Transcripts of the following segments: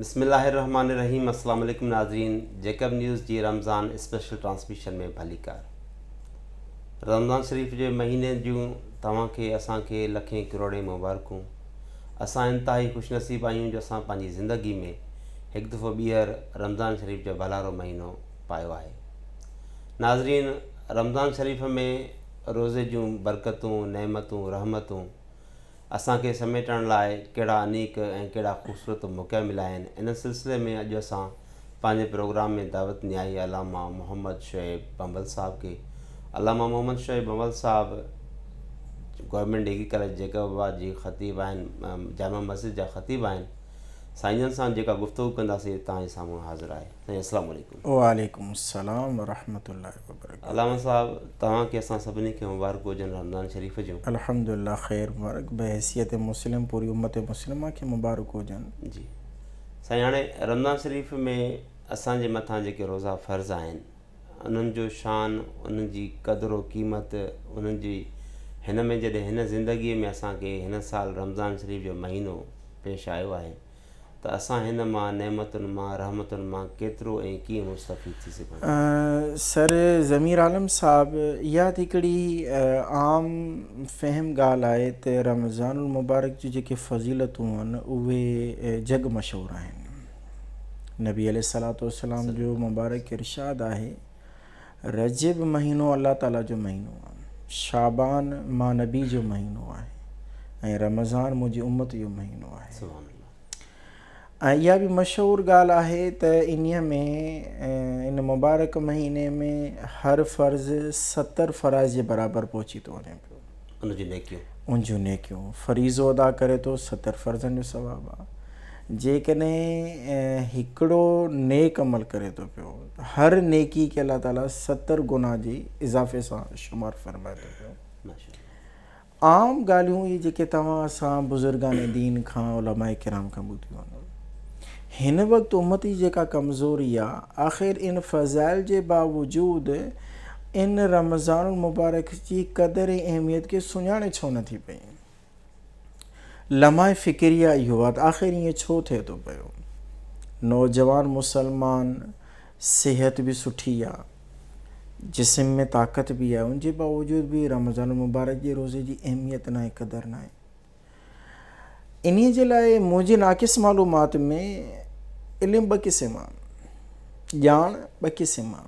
بسم الله الرحمٰن الرحيم السلام عليڪم ناظرين جيڪب نيوز جي رمضان اسپيشل ٽرانسميشن ۾ ڀليڪار رمضان شريف جي مهيني جون توهان کي اسان کي لکين ڪروڙين مبارڪون اسان انتهائي خوش نصيب آهيون جو اسان پنهنجي زندگي ۾ هڪ دفعو ٻيهر رمضان شريف جو ڀلارو مهينو پايو آهي ناظرين رمضان شريف ۾ روزي جون برڪتون نعمتون رحمتون اسان کي سميٽڻ لاء ڪهڙا انيڪ ۽ ڪهڙا خوبصورت موقعا مليا آهن، ان سلسلي ۾ اڄ اسان پنهنجي پروگرام ۾ دعوت ڏني آهي علامه محمد شعيب ڀنڀل صاحب کي. علامه محمد شعيب ڀنڀل صاحب گورنمينٽ ڊگري ڪاليج جيڪب آباد جي خطيب آهن، جامع مسجد جا خطيب آهن. سائين جن سان جيڪا گفتگو ڪنداسين توهان جي سامهون حاضر آهي. سائين السلام عليڪم. وعليڪم السلام ورحمة الله وبرڪاته. علامه صاحب توهان کي اسان سڀني کي مبارڪون هجن رمضان شريف جون. الحمدلله خير مبارڪ بحيثيت مسلم پوري امت مسلمه کي مبارڪ هجن. جي سائين هاڻي رمضان شريف ۾ اسان جي مٿان جيڪي روزا فرض آهن انهن جو شان انهن جي قدر و قيمت انهن جي هن ۾ جڏهن هن زندگي ۾ اسان کي هن سال رمضان شريف جو مهينو پيش آيو آهي ته اسان هن مان نعمتن مان رحمتن مان ڪيترو ۽ ڪيئن مستفيد ٿي سگهون ٿا. سر ضمير عالم صاحب اها ته هڪڙي عام فهم ڳالهه آهي ته رمضان المبارڪ جون جيڪي فضيلتون آهن اهي جڳ مشهور آهن. نبي عليه الصلوة والسلام جو مبارڪ ارشاد آهي رجب مهينو الله تعالي جو مهينو آهي، شعبان مان نبي جو مهينو آهي ۽ رمضان منهنجي امت جو مهينو آهي. ۽ اها به مشهور ڳالهه آهي ته انهيء ۾ ان مبارڪ مهيني ۾ هر فرض 70 فرائض جي برابر پهچي ٿو وڃي پيو. ان جون نيڪيون. ان جون نيڪيون. فريضو ادا ڪري ٿو 70 فرضن جو ثواب آهي. جيڪڏهن هڪڙو نيڪ عمل ڪري ٿو پيو هر نيڪي کي الله تعالي 70 گناهه جي اضافي سان شمار فرمائي ٿو پيو. عام ڳالهيون اهي جيڪي توهان اسان بزرگان دين کان علماء ڪرام کان ٻڌيون آهن. هن وقت امت جي جيڪا ڪمزوري آ آخر ان فضائل جي باوجود ان رمضان المبارڪ جي قدر ۽ اهميت کي سڃاڻي ڇو نه ٿي پئي. لمحه فڪريه اهو آهي ته آخر ائين ڇو ٿئي ٿو پيو؟ نوجوان مسلمان صحت به سٺي آ، جسم ۾ طاقت به آهي، ان جي باوجود به رمضان المبارڪ جي روزي جي اهميت ناهي، قدر ناهي. انهي جي لاء منهنجي ناقص معلومات ۾ علم ٻه قسم آ، ڄاڻ ٻه قسم آ.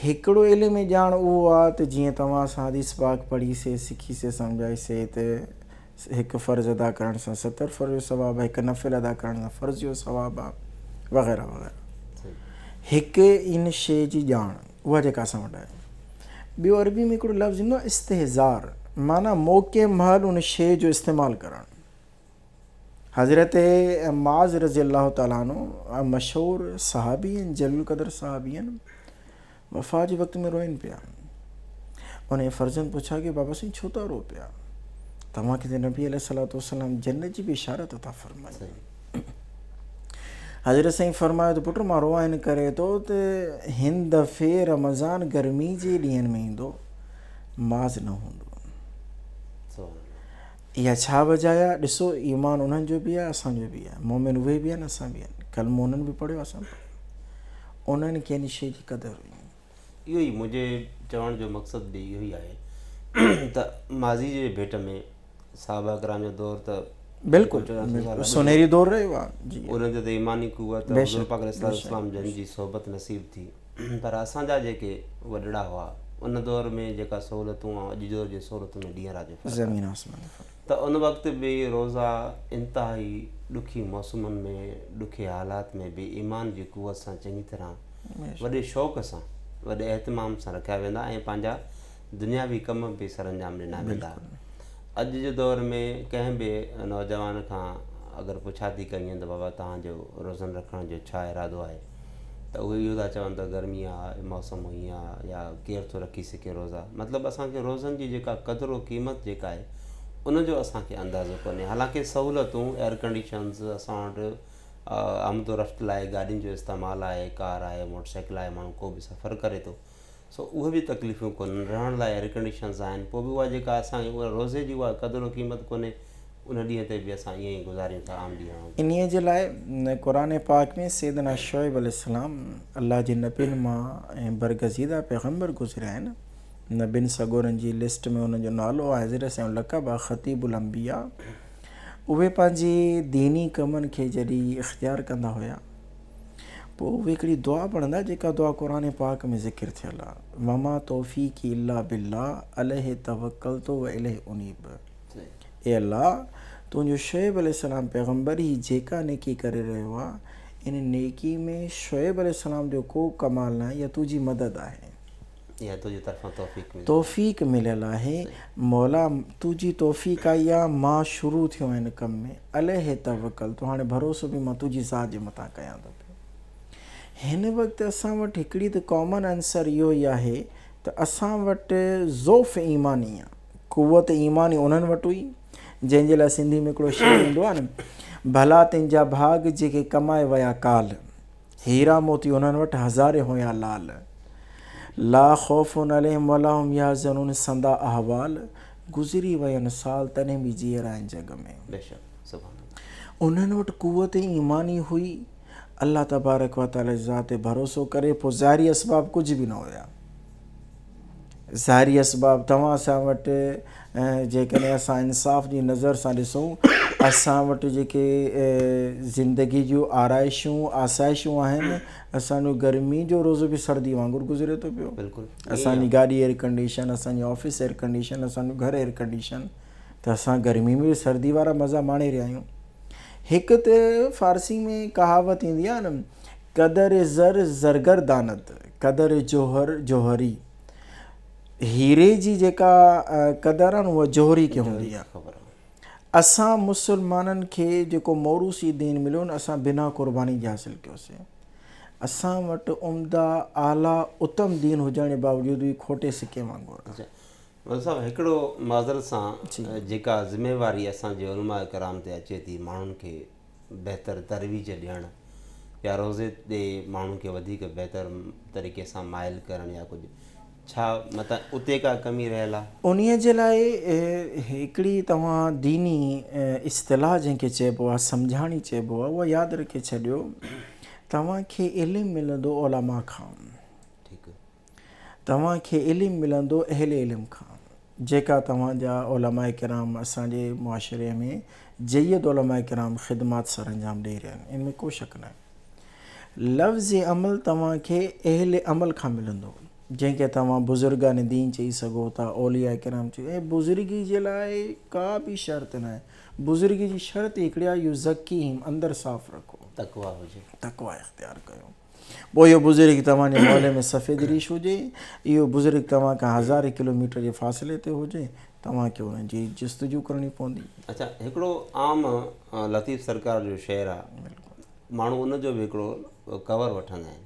هڪڙو علم ۽ ڄاڻ اهو آ ته جيئن توهان سان حديث پاڪ پڙهي سي، سکي سي، سمجهائي سي ته هڪ فرض ادا ڪرڻ سان 70 فرض جو ثواب آ، هڪ نفل ادا ڪرڻ سان فرض جو ثواب آ وغيره وغيره. هڪ ان شيء جي ڄاڻ اها جيڪا اسان وٽ آهي. ٻيو عربي ۾ هڪڙو لفظ ايندو آ استحضار معنيٰ موقعي مهل ان شيء جو استعمال ڪرڻ. حضرت معاذ رضي الله تعالٰي عنه مشهور صحابي آهن، جليل القدر صحابي آهن، وفات جي وقت ۾ روئن پيا. ان فرزند پڇا ڪيو بابا سائين ڇو ٿا رو پيا؟ توهان کي ته نبي عليه الصلوة والسلام جنت جي بشارت عطا فرمائي. حضرت سائين فرمايو ته پٽ مان روئان ان ڪري ٿو ته هن دفعي رمضان گرمي جي ڏينهن ۾ ايندو، معاذ نه هوندو. اها ڇا وجه آهي؟ ڏسو ايمان انهن جو به آهي اسان جو به آهي، مؤمن اهي به آهن اسان به آهن، ڪلمو انهن به پڙهيو اسان به پڙهيو، انهن کي ان شيء جي قدر هئي. اهو ئي منهنجي چوڻ جو مقصد به اهو ئي آهي ته ماضي جي ڀيٽ ۾ صحابه ڪرام جو دور ته بلڪل سونهري دور رهيو آهي جي انهن تي ته ايماني قوت حضور پاڪ عليه الصلوة والسلام جن جي صحبت نصيب ٿي پر اسان جا جيڪي وڏڙا هئا ان دور ۾ جيڪا سهولتون ۽ اڄ دور جي سهولتن ۾ ڏينهن رات جو فرق زمين آسمان جو فرق ته ان وقت به روزا انتهائي ڏکي موسمن ۾ ڏکي حالات ۾ به ايمان جي قوت سان چڱي طرح وڏي شوق سان وڏي اهتمام سان رکيا ويندا ۽ پنهنجا دنياوي ڪم به سرانجام ڏنا ويندا. اڄ جي دور ۾ ڪنهن به نوجوان کان اگر پڇا ٿي ڪئي وڃي ته بابا توهان جو روزن رکڻ جو ڇا ارادو آهي ته اهي اهو ٿا چون ته گرمي آ موسم هيئن آ يا ڪير ٿو رکي سگهي روزا مطلب اسان کي روزن جي جيڪا قدر و قيمت جيڪا آهي ان جو اسان کي اندازو ڪونهي حالانڪه سهولتون ايئرڪنڊيشنز اسان وٽ آمد و رفت لاء گاڏين جو استعمال آهي ڪار آهي موٽر سائيڪل آهي ماڻهو ڪو به سفر ڪري ٿو سو اهي به تڪليفون ڪونهن، رهڻ لاء ايئرڪنڊيشنز آهن، پوء به اها جيڪا اسان کي اها روزي جي اها قدر و قيمت ڪونهي، ان ڏينهن تي به اسان ائين ئي گذاريون ٿا عام ڏينهن وانگر. انهيء جي لاء قرآن پاڪ ۾ سيدنا شعيب عليه السلام الله جي نبين مان ۽ برگزيده پيغمبر گذريا آهن. نبين سڳورن جي لسٽ ۾ انهن جو نالو آهي حضرت سائين لقب آهي خطيب الانبياء. اهي پنهنجي ديني ڪمن کي جڏهن اختيار ڪندا هيا پوء اهي هڪڙي دعا پڙهندا جيڪا دعا قرآن پاڪ ۾ ذڪر ٿيل آهي وما توفيقي الا بالله عليه توڪلت واليه انيب اي الله تنهنجو شعيب عليه السلام پيغمبر هي جيڪا نيڪي ڪري رهيو آهي ان نيڪي ۾ شعيب عليه السلام جو ڪو ڪمال ناهي اها تنهنجي مدد آهي. اها تنهنجي طرفان توفيق مليل آهي. توفيق مليل آهي مولا تنهنجي توفيق آئي آ مان شروع ٿيو آهيان هن ڪم ۾ عليه توڪلت هاڻي ڀروسو به مان تنهنجي ذات جي مٿان ڪيان ٿو پيو. هن وقت اسان وٽ هڪڙي ته ڪامن عنصر اهو ئي آهي ته اسان وٽ ضعف ايماني آ، قوت ايماني انهن وٽ هئي، جنهن جي لاء سنڌي ۾ هڪڙو شعر ايندو آ نه، ڀلا تن جا ڀاڳ جيڪي ڪمائي ويا ڪالهه، هيرا موتي انهن وٽ هزارين هيا لال، لا خوف عليهم ولا هم يحزنون سندا احوال، گذري وين سال تڏهن به جيئرا آهن جڳ ۾. بيشڪ سبحان الله. انهن وٽ قوت ايماني هئي، الله تبارڪ و تعالي جي ذات تي ڀروسو ڪري پوء ظاهري اسباب ڪجهه به نه هيا. ظاهري اسباب توهان اسان وٽ جيڪڏهن اسان انصاف جي نظر سان ڏسون اسان وٽ جيڪي زندگي جون آرائشون آسائشون آهن اسان جو گرمي جو روزو به سردي وانگر گذري ٿو پيو بلڪل اسان جي گاڏي ايئر ڪنڊيشن اسان جي آفيس ايئر ڪنڊيشن اسان جو گهر ايئر ڪنڊيشن ته اسان گرمي ۾ به سردي وارا مزا ماڻي رهيا آهيون هڪ ته فارسي ۾ ڪهاوت ايندي آهي نه قدر زر زرگر داند قدر جوهر جوهري هيري جي جيڪا قدر آهي نه اها جوهري کي هوندي آهي اسان مسلمانن کي جيڪو موروثي دين مليو نه اسان بنا قرباني جي حاصل ڪيوسين اسان وٽ عمده اعليٰ اتم دين هجڻ جي باوجود به کوٽي سڪي وانگر آهي. مولوي صاحب هڪڙو معذرت سان جيڪا ذميواري اسان جي علماء ڪرام تي اچي ٿي ماڻهن کي بهتر ترويج ڏيڻ يا روزي ڏي ماڻهن کي وڌيڪ بهتر طريقي سان مائل ڪرڻ يا ڪجهه ڇا متان اتي ڪا ڪمي رهيل آ؟ انهيء جي لاء هڪڙي توهان ديني اصطلاح جنهن کي چئبو آ سمجهاڻي چئبو آ اها ياد رکي ڇڏيو توهان کي علم ملندو علماء کان. ٺيڪ. توهان کي علم ملندو اهل علم کان، جيڪا توهان جا علماء ڪرام اسان جي معاشري ۾ جيد علماء ڪرام خدمات سرانجام ڏئي رهيا آهن ان ۾ ڪو شڪ ناهي. لفظ عمل توهان کي اهل عمل کان ملندو جنهن کي توهان بزرگان دين چئي سگهو ٿا، اولياء ڪرام چئي ۽ بزرگي جي لاء ڪا به شرط ناهي، بزرگي جي شرط ئي هڪڙي آهي يزڪيهم اندر صاف رکو، تقويٰ هجي. تقويٰ اختيار ڪيو. پوء اهو بزرگ توهان جي محلي ۾ سفيد ريش هجي، اهو بزرگ توهان کان هزارين ڪلوميٽر جي فاصلي تي هجي، توهان کي انهن جي جستجو ڪرڻي پوندي. اڇا هڪڙو عام لطيف سرڪار جو شعر آ ماڻهو ان جو به هڪڙو ڪور وٺندا آهن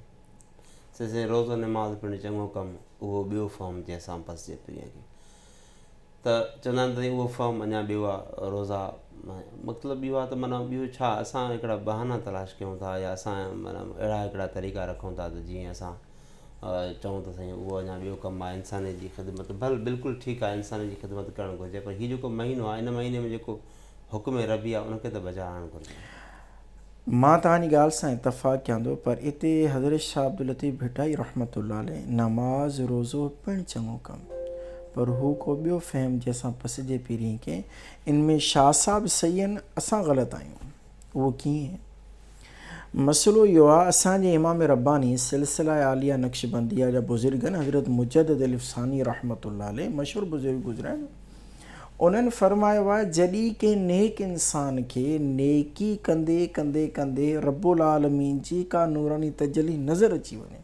سي سائين روزو نماز پڻ چڱو ڪم اهو ٻيو فهم جنهن سان پسجي پرينء کي. ته چوندا آهن ته اهو فهم اڃا ٻيو آ روزا مطلب اهو آ ته معنيٰ ٻيو ڇا اسان هڪڙا بهانا تلاش ڪيون ٿا يا اسان معنيٰ اهڙا هڪڙا طريقا رکون ٿا ته جيئن اسان چئون ته سائين اهو اڃا ٻيو ڪم آ انسانيت جي خدمت ڀل بلڪل ٺيڪ آ انسانيت جي خدمت ڪرڻ گهرجي پر هي جيڪو مهينو آ ان مهيني ۾ جيڪو حڪم ربي آ ان کي ته بجا آڻڻ گهرجي. مان توهان جي ڳالهه سان اتفاق ڪيان ٿو پر اتي حضرت شاهه عبداللطيف ڀٽائي رحمة الله عليه نماز روزو پڻ چڱو ڪم پر هو ڪو ٻيو فهم جنهن سان پسجي پرين کي ان ۾ شاهه صاحب صحيح آهن اسان غلط آهيون اهو ڪيئن مسئلو اهو آهي اسان جي امام رباني سلسله عاليه نقشبنديه جا بزرگ آهن حضرت مجدد الف ثاني رحمة الله عليه مشهور بزرگ گذريا آهن انهن فرمايو آهي، جڏهن ڪنهن نيڪ انسان کي نيڪي ڪندي ڪندي ڪندي رب العالمين جي ڪا نوراني تجلي نظر اچي وڃي،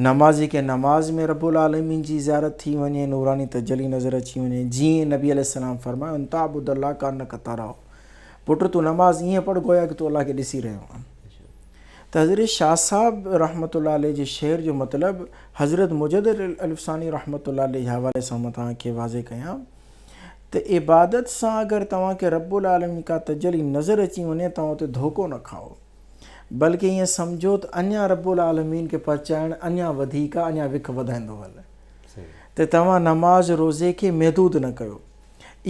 نمازي کي نماز ۾ رب العالمين جي زيارت ٿي وڃي، نوراني تجلي نظر اچي وڃي، جيئن نبي عليه السلام فرمايو، ان تعبد الله ڪانڪ تراه، پٽ تون نماز ائين پڙهه گويا ڪه تون الله کي ڏسي رهيو آهين. ته حضرت شاهه صاحب رحمة الله عليه جي شعر جو مطلب حضرت مجدد الف ثاني رحمة الله عليه جي حوالي سان مان توهان کي واضح ڪيان ته عبادت سان اگر توهان کي رب العالمين ڪا تجلي نظر اچي وڃي توهان اتي ڌوڪو نه کائو بلڪه ائين سمجهو ته اڃا رب العالمين کي پهچائڻ اڃا وڌيڪ آهي اڃا وک وڌائيندو هل ته توهان نماز روزي کي محدود نه ڪيو.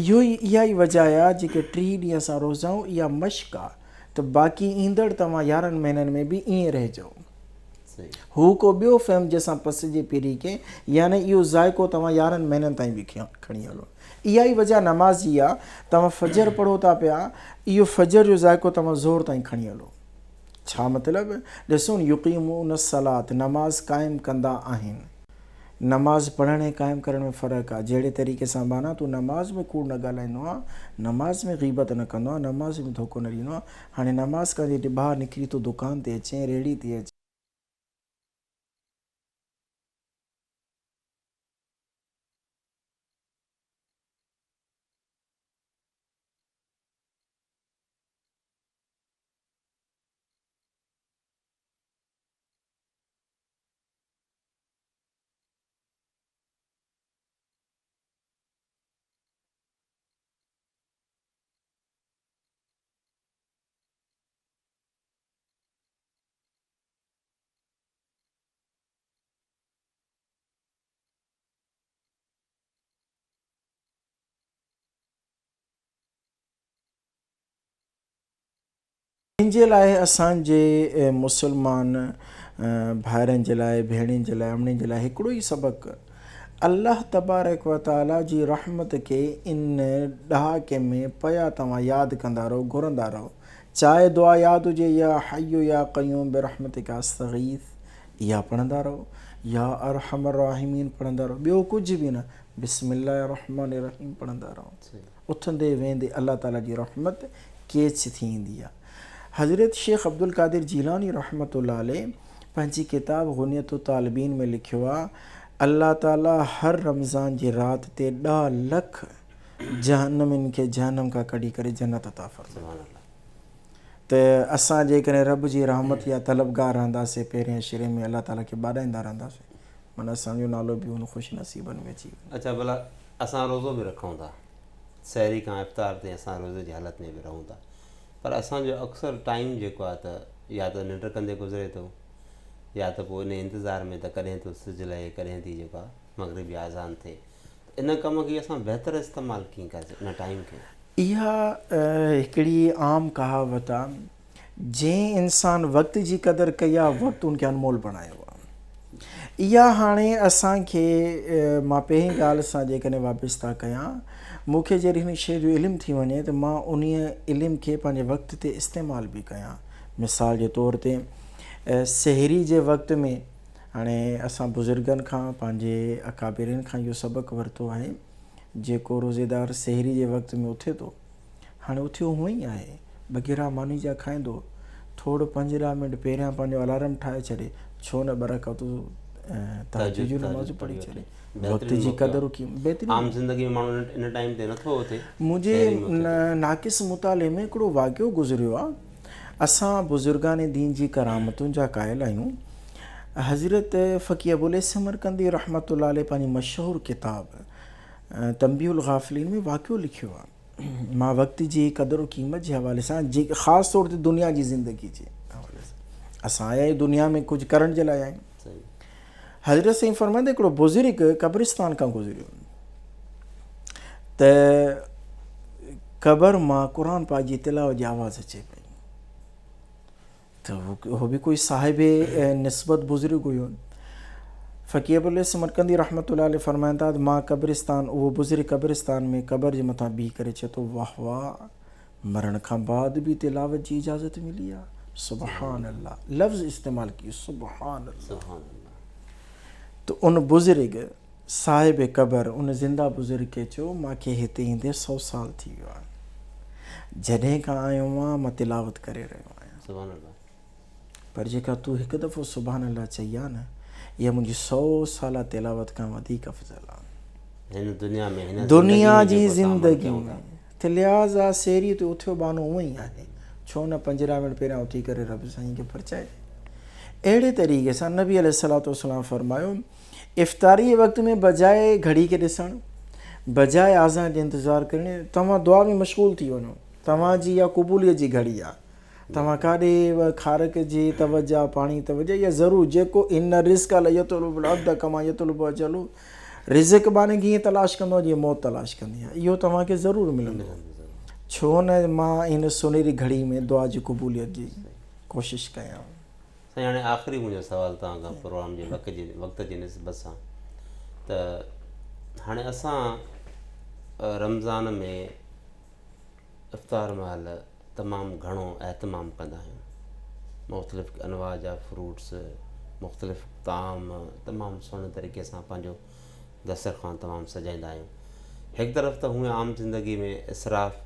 اهو ئي اها ئي وجه آهي جيڪي 30 ڏينهن اسان روزا آهيون اها مشق آهي ته باقي ايندڙ توهان 11 مهينن ۾ به ائين رهجو. هو ڪو ٻيو فهم جنهن سان پسجي پيري کي يعني اهو ذائقو توهان 11 مهينن تائين به کڻي هلو. اها ئي وجه نماز جي آهي توهان فجر پڙهو ٿا پيا اهو فجر جو ذائقو توهان ظهر تائين کڻي هلو. ڇا مطلب؟ ڏسو نه يقيمون الصلوة نماز قائم ڪندا آهن. نماز پڙهڻ ۽ قائم ڪرڻ ۾ فرق آهي. جهڙي طريقي سان ٻانها تون نماز ۾ ڪوڙ نه ڳالهائيندو آن، نماز ۾ غيبت نه ڪندو آن، نماز ۾ ڌوڪو نه ڏيندو آن، هاڻي نماز کان جڏهن ٻاهر نڪري تون دڪان تي اچين، ريڙهي تي اچين، ان جي لاء اسان جي مسلمان ڀائرن جي لاء، ڀيڻين جي لاء، امڙين جي لاء هڪڙو ئي سبق، الله تبارڪ و تعالي جي رحمت کي ان ڏهاڪي ۾ پيا توهان ياد ڪندا رهو، گهرندا رهو. چاهي دعا ياد هجي يا حي يا قيوم برحمتک استغيث اها پڙهندا رهو، يا ارحم الراحمين پڙهندا رهو، ٻيو ڪجهه به نه، بسم الله الرحمٰن الرحيم پڙهندا رهو. اٿندي ويهندي الله تعالي جي رحمت ڪيچ ٿي ايندي آهي. حضرت شيخ عبدالقادر جيلاني رحمة الله عليه پنهنجي ڪتاب غنية الطالبين ۾ لکيو آهي، الله تعالي هر رمضان جي رات تي ڏهه لک جهنمين کي جهنم کان ڪڍي ڪري جنت عطا فرمائي. ته اسان جيڪڏهن رب جي رحمت جا طلبگار رهنداسين پهرين عشري ۾ الله تعالي کي ٻاڏائيندا رهنداسين معنيٰ اسان جو نالو به ان خوش نصيبن ۾ اچي ويندو. اڇا ڀلا اسان روزو به رکون ٿا سحري کان افطار تائين اسان روزي جي حالت ۾ به رهون ٿا پر اسان جو اڪثر ٽائيم جيڪو آهي ته يا ته ننڊ ڪندي گذري ٿو يا ته پوء ان انتظار ۾ ته ڪڏهن ٿو سج لهي ڪڏهن ٿي جيڪو آهي مغرب جي آذان ٿئي ته ان ڪم کي اسان بهتر استعمال ڪيئن ڪري سگهون ان ٽائيم کي. اها هڪڙي عام ڪهاوت آهي جنهن انسان وقت جي قدر ڪئي آهي وقت ان کي انمول بڻايو آهي. اها هاڻي اسان کي مان پهرين ڳالهه سان جيڪڏهن وابسته ڪيان مون کي جڏهن هن شيء جو علم ٿي وڃي ته مان انهيء علم کي پنهنجي وقت تي استعمال به ڪيان. مثال جي طور تي سحري جي وقت ۾ هاڻي اسان بزرگن کان پنهنجي اڪابرين کان اهو سبق ورتو آهي جيڪو روزيدار سحري جي وقت ۾ اٿي ٿو هاڻي اٿيو هونئن ئي آهي، ٻه گرها ماني جا کائيندو، ٿورو پنج ڏهه منٽ پهريان پنهنجو الارم ٺاهي ڇڏي، ڇو نه ٻه رڪعتون تهجد جون نمازون پڙهي ڇڏي. وقت جي قدر و قيمت بهترين. عام زندگي ۾ ماڻهو ان ٽائيم تي نٿو اٿي. منهنجي ناقص مطالعي ۾ هڪڙو واقعو گذريو آهي. اسان بزرگان دين جي ڪرامتن جا قائل آهيون. حضرت فقيه ابوالعيث سمرقندي رحمة الله عليه پنهنجي مشهور ڪتاب تنبيه الغافلين ۾ واقعو لکيو آهي. مان وقت جي قدر و قيمت جي حوالي سان جي خاص طور تي دنيا جي زندگي جي حوالي سان اسان آيا آهيون دنيا ۾ ڪجهه ڪرڻ جي لاء آيا آهيون. حضرت سائين فرمائن ته هڪڙو بزرگ قبرستان کان گذريو ته قبر مان قرآن پاڪ جي تلاوت جي آواز اچي پئي ته هو به ڪوئي صاحب نسبت بزرگ هيو. فقيه ابوالليث سمرقندي رحمة الله عليه فرمائن ٿا ته مان قبرستان اهو بزرگ قبرستان ۾ قبر جي مٿان بيهي ڪري چئي ٿو واه واه مرڻ کان بعد به تلاوت جي اجازت ملي آ سبحان الله لفظ استعمال ڪيو سبحان الله ته ان بزرگ صاحب قبر ان زنده بزرگ کي چيو، مان کي هتي ايندي سئو سال ٿي ويو آهي. جڏهن کان آيو آهيان مان تلاوت ڪري رهيو آهيان. سبحان الله. پر جيڪا تو هڪ دفعو سبحان الله چئي آهي نه، اها منهنجي سئو سالا تلاوت کان وڌيڪ افضل آهي. هن دنيا ۾ هن دنيا جي زندگي ۾. ته لهٰذا سحريء تي اٿيو ٻانهو اونئن ئي آهي، ڇو نه پنجرا منٽ پهريان اٿي ڪري رب سائين کي پرچائجي. اهڙي طريقي سان نبي عليه الصلوة والسلام فرمايو، افطاري جي وقت ۾ بجاء گهڙي کي ڏسڻ، بجاء آذان جي انتظار ڪرڻ، توهان دعا ۾ مشغول ٿي وڃو، توهان جي اها قبوليت جي گهڙي آهي، توهان ڪاڏي کارڪ جي توجه، پاڻي توجه اها ضرور جيڪو ان الرزق ليطلب العبد ڪما يطلب اجله. رزق ٻانهي کي ائين تلاش ڪندو آهي جيئن موت تلاش ڪندي آهي. اهو توهان کي ضرور ملندو. ڇو نه مان هن سونهري گهڙي ۾ دعا جي قبوليت جي ڪوشش ڪيان. سائين هاڻي آخري منهنجو سوال توهان کان پروگرام جي وقت جي وقت جي نسبت سان ته هاڻي اسان رمضان ۾ افطار مهل تمام گهڻو اهتمام ڪندا آهيون مختلف انواع جا فروٽس مختلف طعام تمام سهڻي طريقي سان پنهنجو دسترخوان تمام سجائيندا آهيون هڪ طرف ته هونئن عام زندگي ۾ اسراف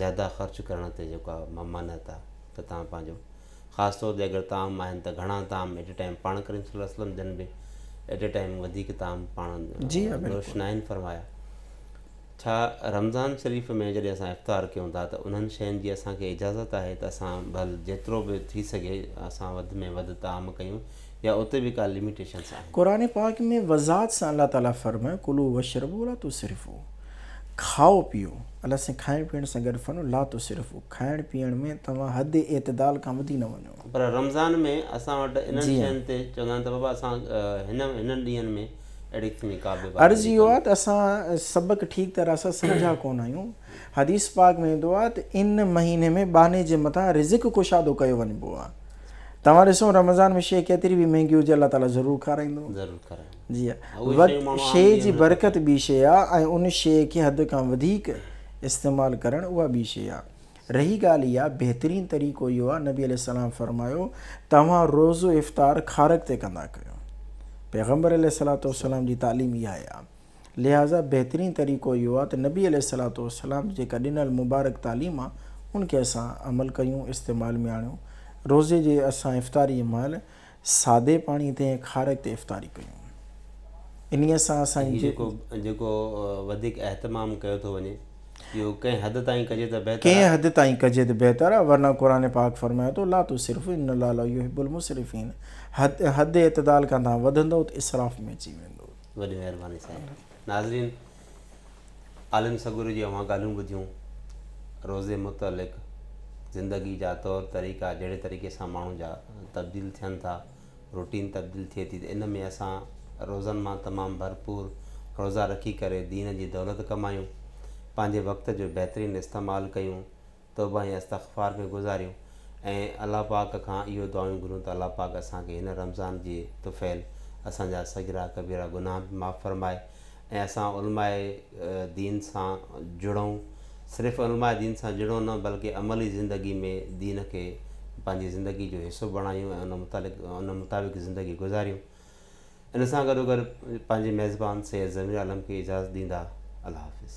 زياده خرچ ڪرڻ تي جيڪو آهي ممانعت آهي ته توهان پنهنجو خاص طور تي اگر طعام آهن ته گهڻا طعام ايٽ اي ٽائيم پاڻ ڪريم صلي الله عليه وسلم جن به ايٽ اي ٽائيم وڌيڪ طعام پاڻ جي ها نوش بلڪل. ناهن فرمايا. ڇا رمضان شريف ۾ جڏهن اسان افطار ڪيون ٿا ته انهن شين جي اسان کي اجازت آهي ته اسان ڀل جيترو به ٿي سگهي اسان وڌ ۾ وڌ طعام ڪيون يا اتي به ڪا لميٽيشنس آهن؟ قرآن پاڪ ۾ وضاحت سان الله تعالي فرمايو ڪلوا واشربوا ولا تسرفوا کائو پيئو الله سائين کائڻ پيئڻ سان گڏ فرمايو لا تسرفوا کائڻ پيئڻ ۾ توهان حد اعتدال کان وڌي نه وڃو. پر رمضان ۾ اسان وٽ انهن جي شين تي چوندا آهن ته بابا اسان هن هنن ڏينهن ۾ اهڙي قسم جي ڪا به عرض پابندي اهو ڪانه. آهي ته اسان سبق ٺيڪ طرح سان سمجهيا ڪونه آهيون. حديث پاڪ ۾ ايندو آهي ته ان مهيني ۾ ٻانهي جي مٿان رزق ڪشادو ڪيو وڃبو آهي. توهان ڏسو رمضان ۾ شيء ڪيتري به مهنگي هجي الله تعالي ضرور کارائيندو. ضرور کارائيندو. جي ها اهي وقت شيون ماڻهو عام شيء ڏينهن جي ۾ نه برڪت ٻي شيء آهي ۽ ان شيء کي حد کان وڌيڪ استعمال ڪرڻ اها ٻي شيء آهي. رهي ڳالهه اها بهترين طريقو اهو آهي نبي عليه السلام فرمايو توهان روزو افطار کارڪ تي ڪندا ڪيو. پيغمبر عليه الصلوة والسلام جي تعليم اها آهي. لهٰذا بهترين طريقو اهو آهي ته نبي عليه الصلوة والسلام جي جيڪا ڏنل مبارڪ تعليم آهي ان کي اسان عمل ڪيون استعمال ۾ آڻيون. روزي جي اسان افطاري مهل سادي پاڻي تي ۽ کارڪ تي افطاري ڪيون. انهيء سان اسان هي جي. جيڪو جيڪو وڌيڪ اهتمام ڪيو ٿو وڃي اهو ڪنهن حد تائين ڪجي ته بهتر ڪنهن آهي. حد تائين ڪجي ته بهتر آهي ورنه قرآن پاڪ فرمائي ٿو لا تسرفوا ان الله لا يحب المسرفين حد حد اعتدال کان توهان وڌندؤ ته اسراف ۾ اچي ويندؤ. وڏي مهرباني سائين. ناظرين عالم سڳوري جون اوهان ڳالهيون ٻڌيون روزي متعلق زندگي جا طور طريقا جهڙي طريقي سان ماڻهو جا تبديل ٿين ٿا روٽين تبديل ٿئي ٿي ته ان ۾ اسان روزن مان تمام ڀرپور روزا رکي ڪري دين جي دولت ڪمايون پنهنجي وقت جو بهترين استعمال ڪيون توبه ۽ استغفار ۾ گذاريون ۽ الله پاڪ کان اهو دعائون گهرون ته الله پاڪ اسان کي هن رمضان جي طفيل اسان جا صغيرا ڪبيرا گناهه به معاف فرمائي ۽ اسان علماء دين سان جڙون صرف علماء دين سان جڙون نه بلڪه عملي زندگي ۾ دين کي پنهنجي زندگي جو حصو بڻايون ۽ ان متعلق ان مطابق زندگي گذاريون ان سان گڏوگڏ پنهنجي ميزبان سيد ضمير عالم کي اجازت ڏيندا الله حافظ.